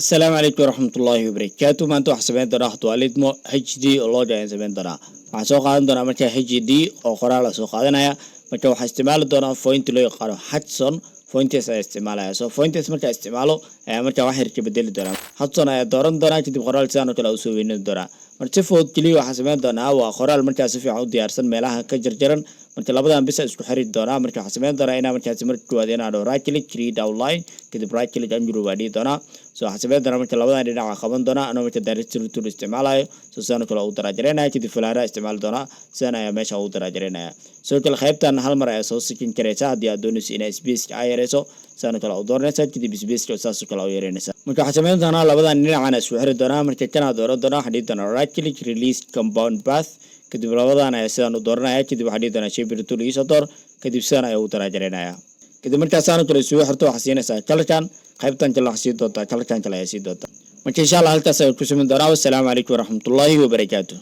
Asalaamu calaykum waraxmatullaahi wabarakaatu. Maanta waxaan sameyn doonaa xtuaalidmo HD oo logo ayaan sameyn doonaa. Waxaan soo qaadan doonaa marka HD oo qoraal soo qaadanaya. Marka waxaan isticmaali doonaa font loo yaqaano Hudson Fonts ayaa isticmaalaya. So fonts markaa isticmaalo ayaa markaa wax yar ka bedeli doonaa. Hudson ayaa dooran doonaa, kadib qoraal sidaan oo kale usoo weynin doonaa. Marka si fudud keliya waxaan sameyn doonaa waa qoraal markaa si fiican u diyaarsan, meelaha ka jarjaran. Marka labadan bisa isku xiri doonaa. Marka waxaan sameyn doonaa inaa markaasi marka koowaad inaan dhaho right click, create outline, kadib right click, ungroup baa dhihi doonaa. So waxaan sameyn doonaa marka labadan dhinac waa qaban doonaa anoo marka direct tool isticmaalayo. So sidaan oo kale ugu daraajareynaya, kadib falaara isticmaali doonaa, sidan ayaa meesha ugu daraajareynaya. Sidoo kale qaybtan hal mar ayaa soo sikin karaysa haddii aad doonayso inaa spaceka aa yareyso. Sidaan oo kale u dooranaysa, kadib spaceka saas oo kale u yareynaysa. Marka waxaan sameyn doonaa labadan dhinacana isku xiri doonaa. Marka kanaa dooran doonaa, waxaan dhihi doonaa right click, release compound path, kadib labadan ayaa sidaan u dooranaya, kadib waxaan dhihi doonaa shape tool iisoo door, kadib sidan ayaa ugu daraajareynaya. Kadib markaasaan oo kale isugu xirto, waxaa siinaysaa colorkan, qaybtan kale waxaa sii doontaa colorkan kale ayaa sii doontaa. Marka insha Allah halkaas ayaan ku sameyn doonaa. Wassalaamu calaykum waraxmatullaahi wabarakaatu.